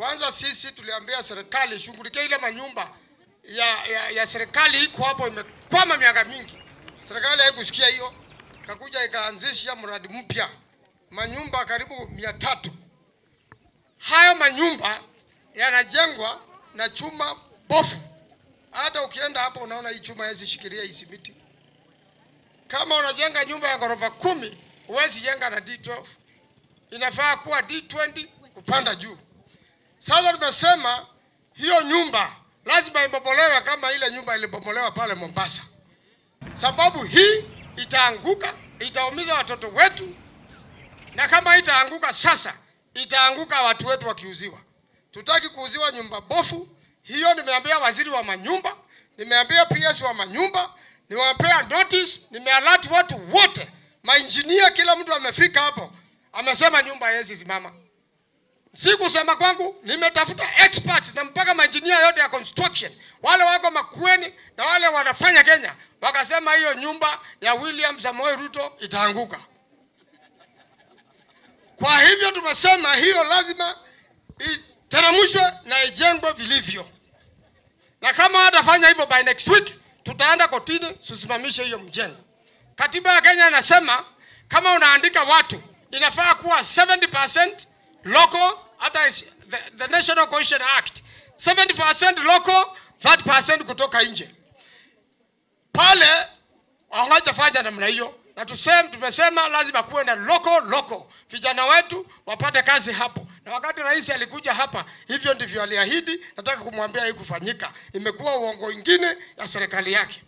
Kwanza sisi tuliambia serikali shughulikia ile manyumba ya serikali iko hapo imekwama miaka mingi. Serikali haikusikia hiyo, kakuja ikaanzisha mradi mpya manyumba karibu 300. Hayo manyumba yanajengwa na chuma bofu. Hata ukienda hapo unaona hii chuma haiwezi shikilia hii simiti. Kama unajenga nyumba ya ghorofa 10, huwezi jenga na D12. Inafaa kuwa D20 kupanda juu. Sasa tumesema hiyo nyumba lazima ibomolewe kama ile nyumba ilibomolewa pale Mombasa. Sababu hii itaanguka, itaumiza watoto wetu, na kama itaanguka sasa, itaanguka watu wetu wakiuziwa. Tutaki kuuziwa nyumba bofu. Hiyo nimeambia waziri wa manyumba, nimeambia PS wa manyumba, niwapea notice, nimealert watu wote. Mainjinia kila mtu amefika hapo, amesema nyumba haiwezi simama. Si kusema kwangu, nimetafuta expert na mpaka mainjinia yote ya construction, wale wako Makueni na wale wanafanya Kenya, wakasema hiyo nyumba ya William Samoei Ruto itaanguka. Kwa hivyo tumesema hiyo lazima iteremshwe na ijengwe vilivyo. Na kama hatafanya hivyo by next week, tutaenda kotini tusimamishe hiyo mjengo. Katiba ya Kenya inasema kama unaandika watu inafaa kuwa 70% local, hata the National Cohesion Act, 70% local, 30% kutoka nje. Pale hawajafanya namna hiyo, na tumesema lazima kuwe na local, vijana wetu wapate kazi hapo. Na wakati rais alikuja hapa, hivyo ndivyo aliahidi. Nataka kumwambia haikufanyika, imekuwa uongo ingine ya serikali yake.